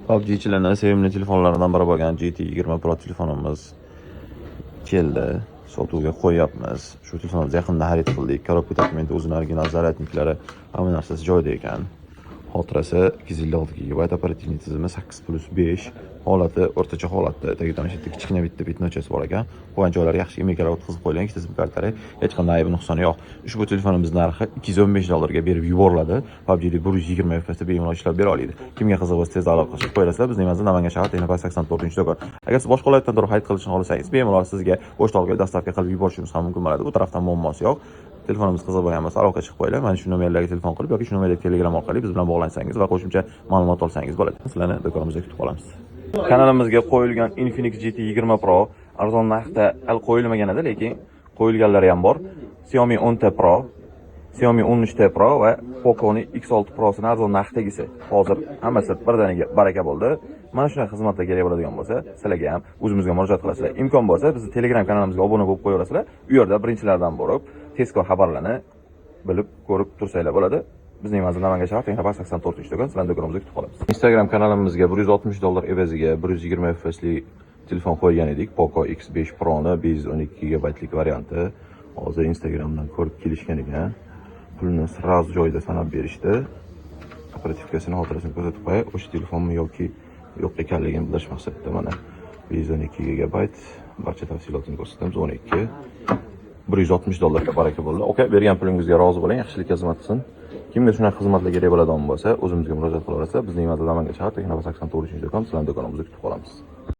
PUBG'chilarning sevimli telefonlaridan biri bo'lgan GT 20 Pro telefonimiz keldi. Sotuvga qo'yyapmiz. Shu telefonimizni yaqinda xarid qildik. Коробка dokumenti, o'zini original зарядник lari, hamma narsasi joyida ekan. Xotirasi 256 gigabayt, оперативный tizimi 8+5, holati o'rtacha holatda. Tagida mana shu yerda kichkina bitta пятно chasi bor ekan. Qo'ygan joylari yaxshi мийка lar o'tkazib qo'yilgan, ikkita sim kartalari, hech qanday aybi nuqsoni yo'q. Ushbu telefonimiz narxi 215 dollarga berib yuboriladi. PUBG'da 120 FPS da bemalol ishlab bera oladi. Kimga qiziq bo'lsa, tez aloqa qilib qo'yasizlar. Bizning manzil: Namangan shahar, Texnopark 84-do'kon. Agar siz boshqa viloyatdan turib xarid qilishni xohlasangiz, bemalol sizga pochta orqali доставка qilib yuborishimiz ham mumkin bo'ladi. Bu tarafdan muammosi yo'q. Telefonimiz qiziq bo'lgan bo'lsa, aloqa chiqib qo'yinglar. Mana shu nomerlarga telefon qilib yoki shu nomerdagi Telegram orqali biz bilan bog'lansangiz va qo'shimcha ma'lumot olsangiz bo'ladi. Sizlarni do'konimizda kutib qolamiz. Kanalimizga qo'yilgan Infinix GT 20 Pro arzon narxda hali qo'yilmagan edi, lekin qo'yilganlari ham bor. Xiaomi 10T Pro, Xiaomi 13T Pro va Poco'ni X6 Pro'sini arzon narxdagisi. Hozir hammasi birdaniga baraka bo'ldi. Mana shunday xizmatlar kerak bo'ladigan bo'lsa, sizlarga ham o'zimizga murojaat qilasizlar. Imkon bo'lsa, bizni Telegram kanalimizga obuna bo'lib qo'yaverasizlar. U yerda birinchilardan bo'lib tezkor xabarlarni bilib, ko'rib tursanglar bo'ladi. Bizning manzil: Namangan shahar, Texnopark 84-do'kon. Sizlarni do'konimizda kutib qolamiz. Instagram kanalimizga 160 dollar evaziga 120 FPSli telefon qo'ygan edik. Poco X5 Pro'ni 512 gigabaytlik varianti. Hozir Instagramdan ko'rib kelishgan ekan. Pulni сразу joyida sanab berishdi. Оперативка sini, xotirasini ko'rsatib qo'yay. O'sha telefonmi yoki yo'q ekanligini bildirish maqsadida mana 512 gigabayt, barcha tafsilotini ko'rsatamiz. 12 160 dollarga baraka bo'ldi. Aka, bergan pulingizga rozi bo'ling, yaxshilikka xizmat qilsin. Kimga shunaqa xizmatlar kerak bo'ladigan bo'lsa, o'zimizga murojaat qilaverasizlar. Bizning manzil: Namangan shahar, Texnopark 84-do'kon. Sizlarni do'konimizda kutib qolamiz.